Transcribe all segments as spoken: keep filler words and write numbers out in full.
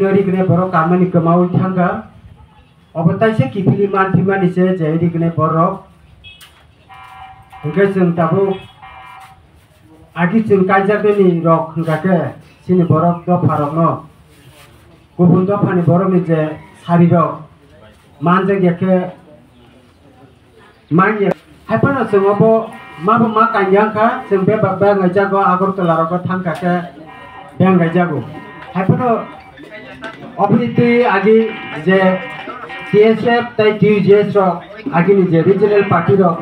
Nori gwnai borok kamani kwmaui thangkha. Obo taisa kiphilwi manthimani se je ri gwnai borok. Hwnkhe chwng tabuk agi chwng kaijaknani rok hwnkha khe chini borok dopha rokno, kubun dophani borokni je sari rok manjak ya khe manya. Haiphano chwng obo mabo ma kanya wngkha, chwng bebak bengaijago, Agartala rogo thangkha khe bengaijago. Haiphano oboni twi agi je T S F tei T U J S rok agini je regional party rok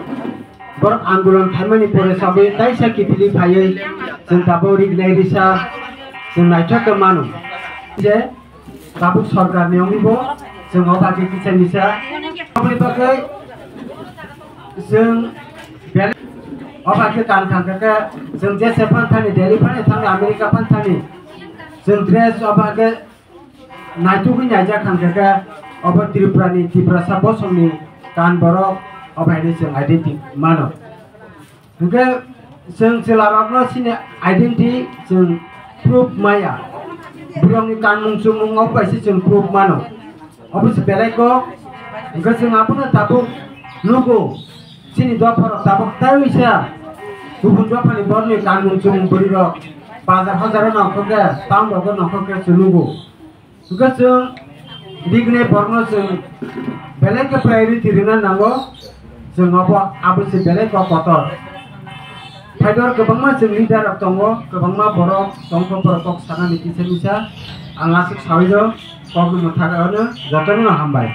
borok andolon khaimani pore sabwi taisa kiphilwi phaiwi chwng tabuk rignai risa chwng naithok khe mano. Je tabuk sorkar ni wngwi bo chwng o bagwi kisa misa. Aboni bagwi chwng bel-, o bagwi kan thangkha khe chwng jese phan thani, Delhi phani thani, America phani thani, chwng dress o bagwi naitugwi naijak thangkha khe obo Tripura ni, Tiprasa bosong ni kan borok o bai ni chwng identity mano. Hwnkhe chwng chwla rokno chini identity chwng proof maya. Borokni kanmung chumung o bai se chwng proof mano. Obo se belai kok. Hwnkhe chwng abono tabuk nugo. Chini dopha rok tabuk taiwi sa. Kubun dophani borokni kanmung chumung bwrwi rok bazar hajaro nongkhor khe, town rogo nongkhor khe chwng nugo. Hwnkhe chwng rignai borokno chwng belai khe priority rwna nango, chwng obo abo se belai kok kotor. Phaidor kwbangma chwng leader rok tongo, kwbangma borok tongkha, borok kok sanani kisa misa ang aswk sawi rw kokno mwthagwi ano jotono hambai.